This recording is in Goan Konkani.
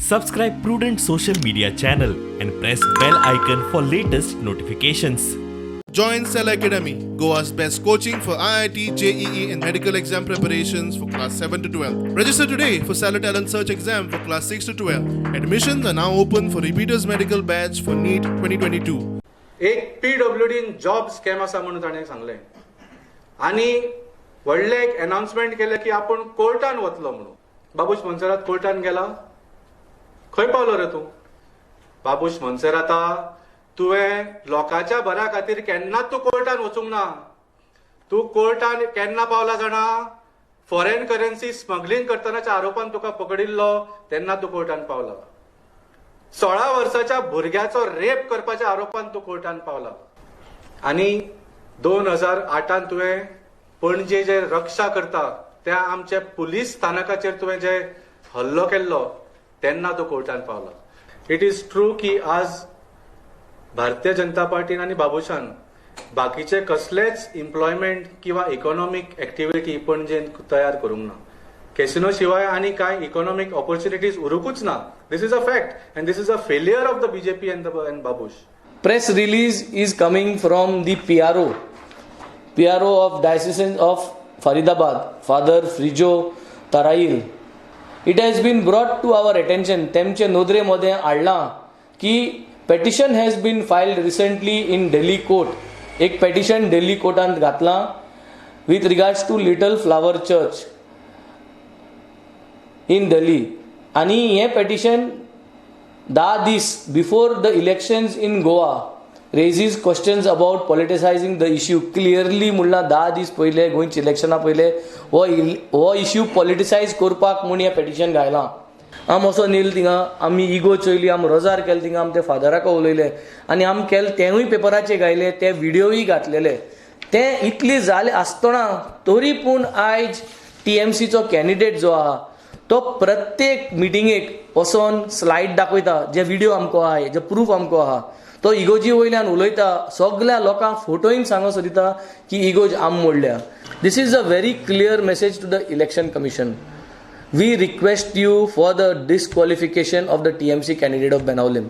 Subscribe Prudent Social Media channel and press bell icon for latest notifications. Join Cell Academy, Goa's best coaching for IIT, JEE, and medical exam preparations for class 7 to 12. Register today for Stellar Talent Search exam for class 6 to 12. Admissions are now open for repeaters medical batch for NEET 2022. एक P W dean job scam आसा म्हणून ताणें सांगलें आनी व्हडलें एक अनाउन्समेंट केलें की आपूण कोर्टान वतलो म्हणून. बाबूश मोन्सेरात कोर्टान गेला? खंय पावलो रे तूं बाबूश मोन्सेराता? तुवें लोकांच्या बऱ्या खातीर केन्नाच तूं कोर्टान वचूंक ना. तूं कोर्टान केन्ना पावला जाणा? फॉरेन करन्सी स्मगलिंग करतनाच्या आरोपान तुका पकडिल्लो तेन्ना तूं कोर्टान पावला. 16 वर्साच्या भुरग्याचो रेप करपाच्या आरोपान तूं कोर्टान पावला. आनी 2008 तुवें पणजे जे रक्षा करता त्या आमच्या पुलीस स्थानकाचेर तुवें जे हल्लो केल्लो तेन्ना तूं कोर्टान पावला. It is true की आज भारतीय जनता पार्टीन आनी बाबूशान बाकीचे कसलेच इम्प्लॉयमेंट किंवा इकॉनॉमीक एक्टिविटी पणजेन तयार करूंक ना. कॅसिनो शिवाय आनी कांय इकॉनॉमीक ऑपॉर्च्युनिटीज उरूंकूच ना. This is a fact and this is a failure of the BJP and Babush. Press release is coming from the PRO of Diocese of Faridabad, Father Frijo Tharayil. It has been brought to our attention, तेमचे नदरे मदें हाडलां की petition has been filed recently in Delhi court. एक पेटिशन दिल्ली कोर्टांत घातलां with regards to Little Flower Church in Delhi. आनी हें पेटिशन 10 दीस before the elections in Goa raises questions about politicising the issue. Clearly म्हणलां 10 दीस पयले गोंयच्या इलेक्शना पयले हो इश्यू पॉलिटिसायज करपाक म्हूण हें पेटिशन घायलां. आम वचोन येयले थिंगा, आमी इगो चोयली, आम रोजार केले थिंगा, आम ते फादराक उलयले आनी आम केले तेंवूय पेपराचेर घायले, ते विडियोय घातलेले. ते इतली जाले आसतना तरी पूण आयज टीएमसीचो कॅन्डिडेट जो आहा तो प्रत्येक मिटिंगेक वचोन स्लायड दाखयता, जे विडियो आमकां आहा, जे प्रूफ आमकां आहा. तो इगोजी वयल्यान उलयता, सगल्या लोकांक फोटोइन सांगो सोदिता की इगोज आम मोडल्या. This is a very clear message to the Election Commission. We request you for the disqualification of the TMC candidate of Benaulim.